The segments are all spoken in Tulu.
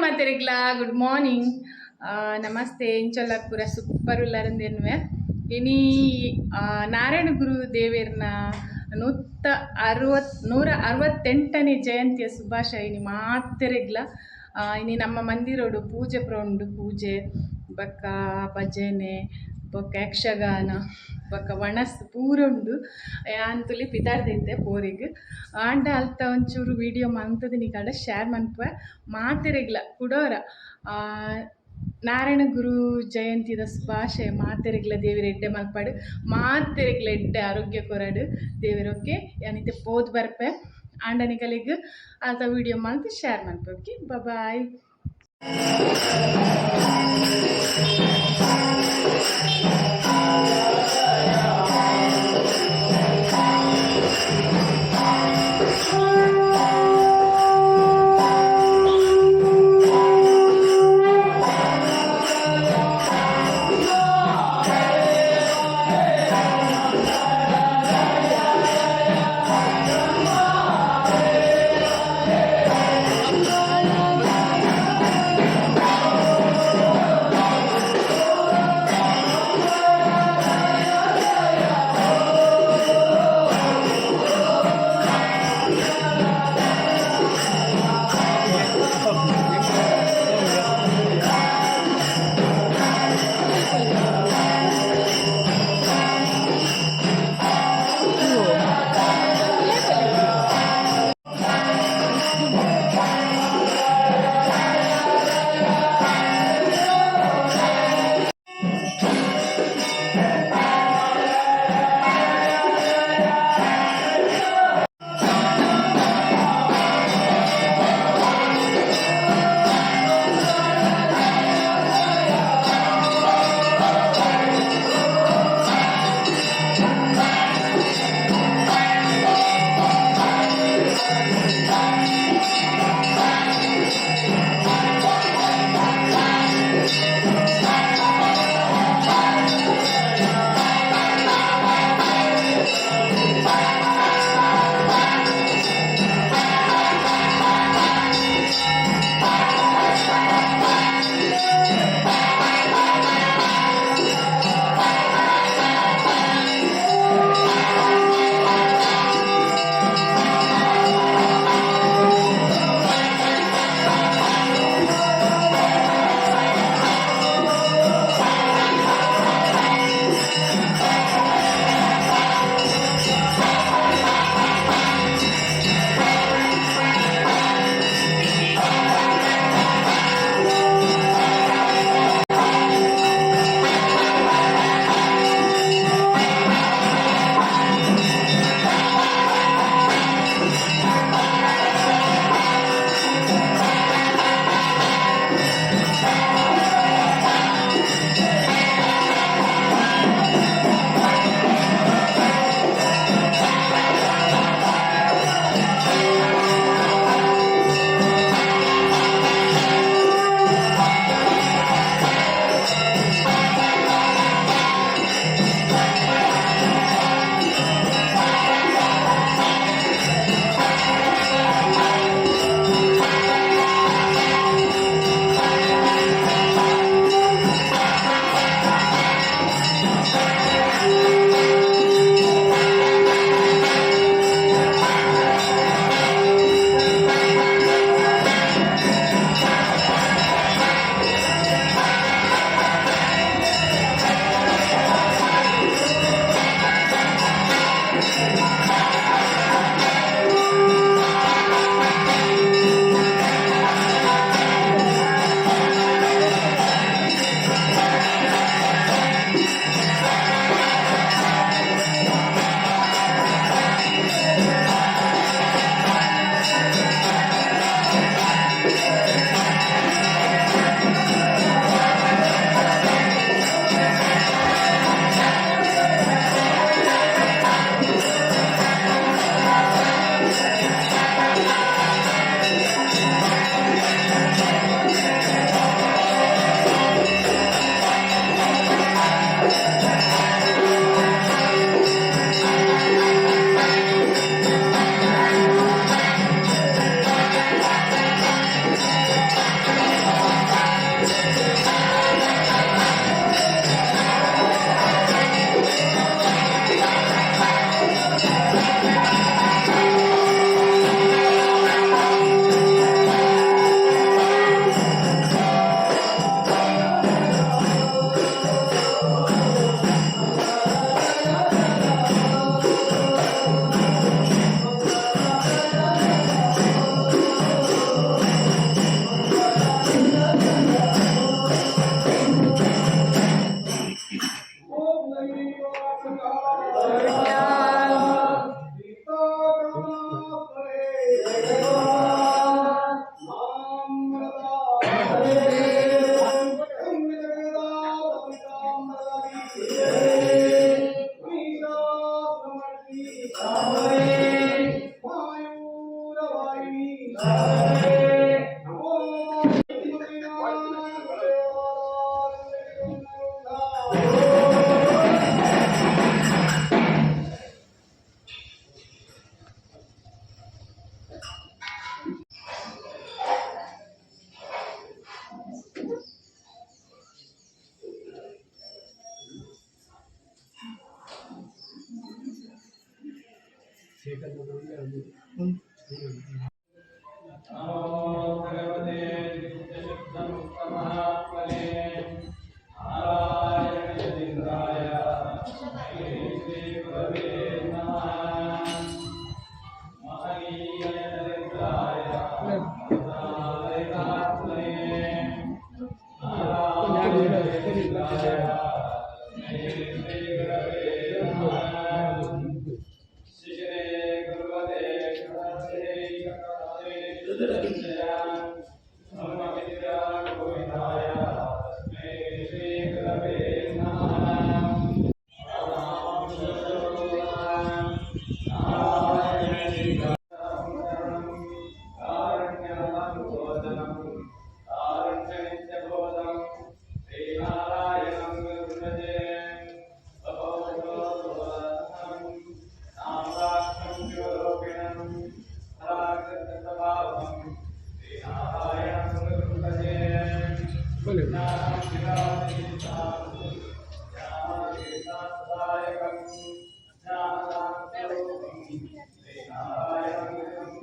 ಮಾತೆರೆಗ್ಲಾ ಗುಡ್ ಮಾರ್ನಿಂಗ್, ನಮಸ್ತೆ. ಇಂಚೊಲ್ಲ ಪೂರ ಸೂಪರ್ ಉಲ್ಲರಂದೇನ್ವೆ. ಇನಿ ನಾರಾಯಣ ಗುರು ದೇವೆರ್ನ 168ನೇ ಜಯಂತಿಯ ಶುಭಾಶಯ ಇನಿ ಮಾತೆರೆಗ್ಲ. ಇನಿ ನಮ್ಮ ಮಂದಿರೋಡು ಪೂಜೆ ಪೂರ ಉಂಡು. ಪೂಜೆ ಬೊಕ್ಕ ಭಜನೆ ಬೊಕ್ಕ ಯಕ್ಷಗಾನ ಬೊಕ್ಕ ವಣಸ್ ಪೂರ ಉಂಡು. ಯಾನ್ ತುಲಿ ಪಿದಾಡ್ದಿತ್ತೆ ಪೋರೆಗ್. ಆಂಡ ಅಲ್ತ ಒಂಚೂರು ವಿಡಿಯೋ ಮಂತುದು ನಿಕಲ್ಡ ಶೇರ್ ಮನ್ಪುವೆ. ಮಾತೆರೆಗ್ಲ ಕುಡೋರ ನಾರಾಯಣ ಗುರು ಜಯಂತಿದ ಶುಭಾಶಯ ಮಾತೆರೆಗ್ಲ. ದೇವೆರ್ ಎಡ್ಡೆ ಮಲ್ಪಡ್, ಮಾತೆರೆಗ್ಲ ಎಡ್ಡೆ ಆರೋಗ್ಯ ಕೊರಡ್ ದೇವೆರ್. ಓಕೆ, ಯಾನಿತ್ತೆ ಪೋದು ಬರ್ಪೆ. ಆಂಡ ನಿಕಲೆಗ್ ಅಲ್ತ ವಿಡಿಯೋ ಮಲ್ತ್ ಶೇರ್ ಮನ್ಪೆ. Okay, bye.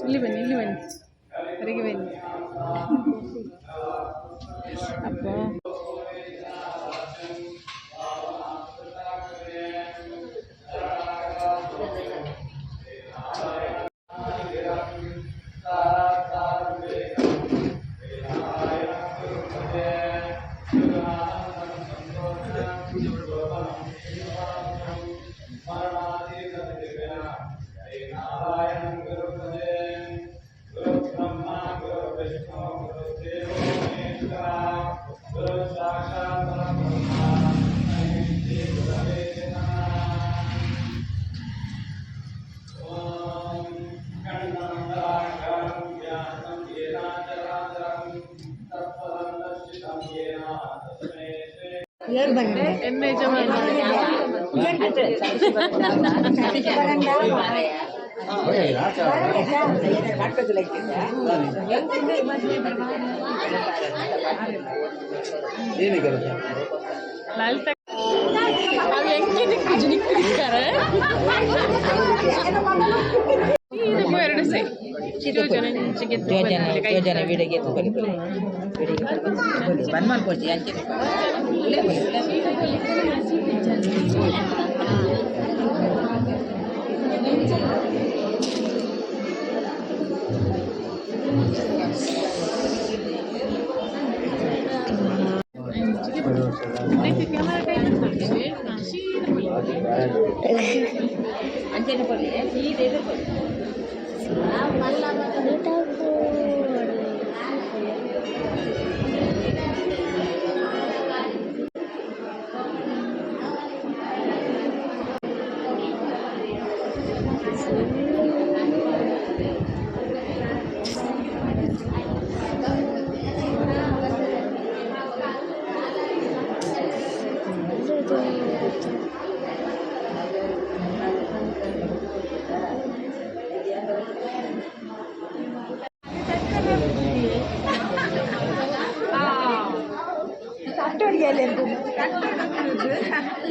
ಇಲ್ಲಿ ಬನ್ನಿ, ಇಲ್ಲಿ ಬನ್ನಿ, ಹೊರಗೆ ಬನ್ನಿ. ಅಪ್ಪ. ಎನ್ನ ಯಜಮಾನ. ಲಲಿತ ಅವು ಎಂಕಿ ನಿಕ್ಕುಜಿ ನಿಕ್ಕು ನಿಕ್ಕಾರ. ಇದು ಎರಡು ಸೈ ಯೋಜನೆ. ಯೋಜನೆ ಯೋಜನೆ ವಿಡಿಗೆ ಬಲಿ ಬಲಿ ಬಂದ್ ಮಾಡ್ಕೊಡ್ತಿ ಅಂಚೆ. ಅಂಚೆನೆ ಕೊಡಿ ಸೀದೆ ಕೊಡಿ.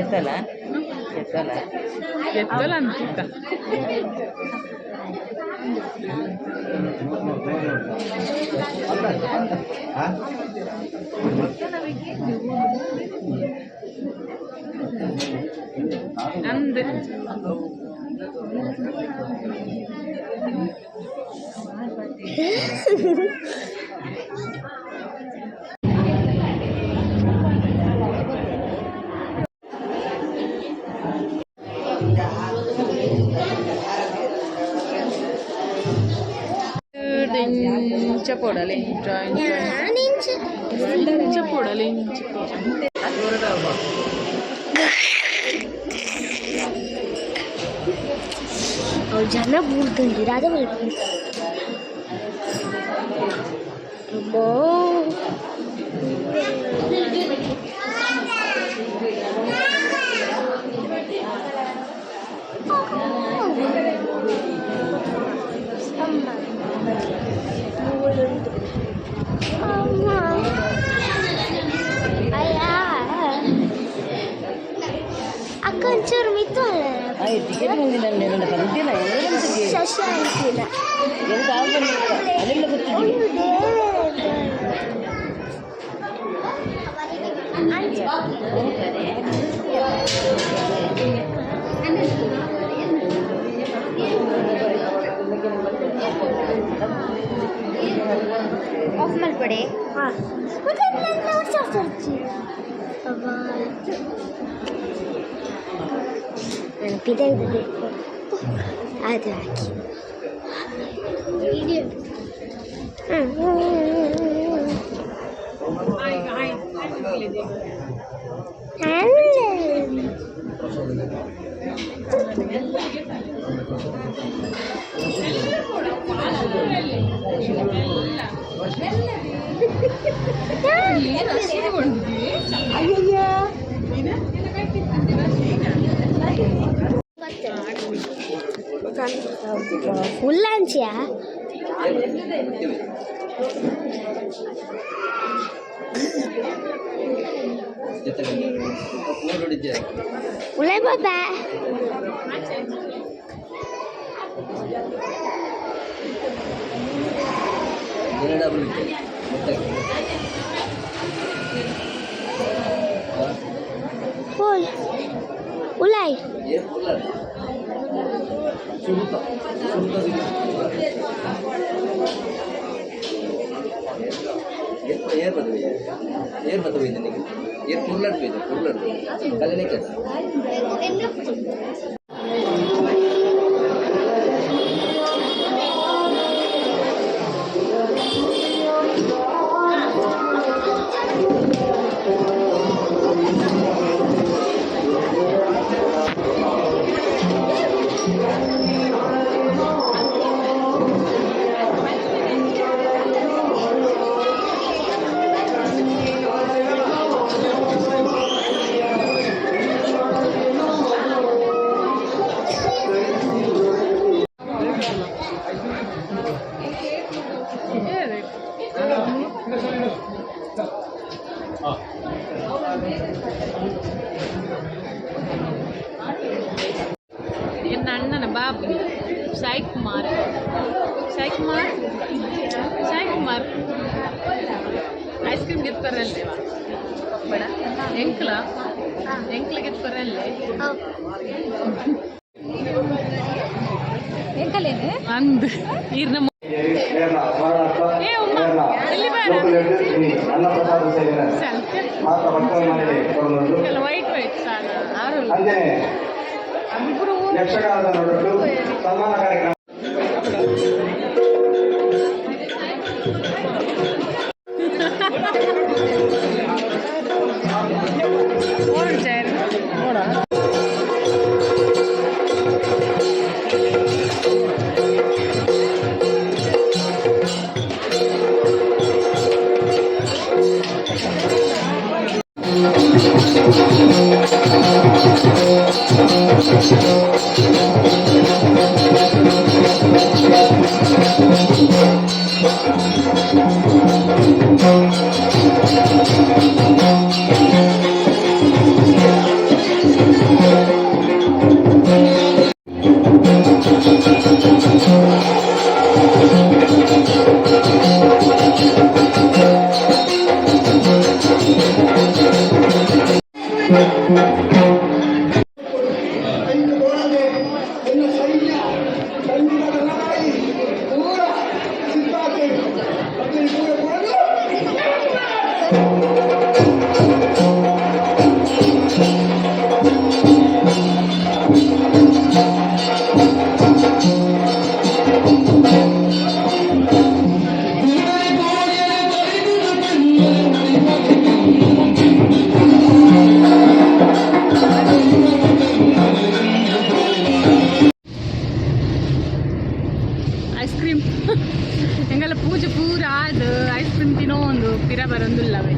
ಎತ್ತಲ್ಲ ಎತ್ತಲ್ಲ. ಎತ್ತಲ್ಲ ಅಂತ. ಅಂದ್ ಇಂಚ ಪೋಡಲೆ. ಜಾಯಿನ್. ಉಡಲ್ ಇಂಚಿ. ಅವು ಜನ ಬೂರ್ದುಂಡು ದಾದ ಮಲ್ಪುನು ಅಮ್ಮೋ. ಅಮ್ಮ ಮೂಲುಂಡು ಅಮ್ಮ. ಅಯ್ಯ, ಅಕ್ಕ, ಒಂಚೂರು ಮಿತ್ತು. ಟಿಕೆಟ್ ಬಂದಿಲ್ಲ ಬಂದಿಲ್ಲ. ಶಶ ಅಂತಿಲ್ಲ. ಎಂತ ಅದೆಲ್ಲ ಗೊತ್ತಿಲ್ಲ. ಒಂದು ದೇವರ ಅಂಚ. ಆಫ್ ಮಲ್ಪಡೆ. ಹಾಂ, ಮತ್ತೆ ಉರ್ಚಿ. ಅಬ್ಬಾ, ನೆನಪಿದೆ ಇದೆ. ಅದು ಹಾಕಿ. ಹ್ಞೂ. Hi hi. ಏನು ಹಸಿರುಗೊಂಡಿದ್ದೀವಿ. ಅಯ್ಯಯ್ಯೋ. ಫುಲ್ ಅಂಚಿಯಾ? ಉಳೆ ಬಾಬಾ. ಫುಲ್ ಉಲಾಯ್. ಏರ್ ಬರ್ತವೆ, ಏರ್ ಬರ್ತವೆ. ನಿನಗೆ ಏರ್ ಕುರ್ಲಾಡ್ ಬೈದೆ, ಕುರ್ಲಾಡ್ ಕಲ್ಲನೆ ಕೆಲಸ. ಎನ್ನ ಅಣ್ಣನ ಬಾಬು ಸಾಯಿ ಕುಮಾರ್, ಸಾಯಿ ಕುಮಾರ್, ಸಾಯಿ ಕುಮಾರ್. ಐಸ್ ಕ್ರೀಮ್ ಗೆತ್ಪರಲ್ಲೇ ಪಪ್ಪಡ ಎಂಕ್ಲ ಎಂಕ್ಲ ಗೆತ್ಪರಲ್ಲೇ. ಅಂದ್ ಈರ್ನ. ಏ ಉಮ್ಮ, ಇಲ್ಲಿ ಬಾರ. ಅನ್ನಪ್ರಸಾದ ಸೇವನೆ ಸ್ವಲ್ಪ ಮಾತ್ರ ಭಕ್ತರ ಮನೆಗೆ ಕೊಡಲು. ವೈಟ್ ವೈಟ್ ಸಾಲ ಆರು. ಅಂಜನೆ ಯಕ್ಷಗಾನದ ನಡುಟ್ಟು ಸನ್ಮಾನ ಕಾರ್ಯಕ್ರಮ. ಓಡ್ ಜಾರ್. ಐದು ಗೋಳದೆ ಎನ್ನ ಸೈನ್ಯ ಸೈನ್ಯದ ಲಡಾಯಿ ಪೂರ ಸಿದ್ಧತೆ ಮತ್ತೆ ಪೂರ ಕೊಡಲು. ಪಿರ ಬರೊಂದುಲ್ಲವೆ.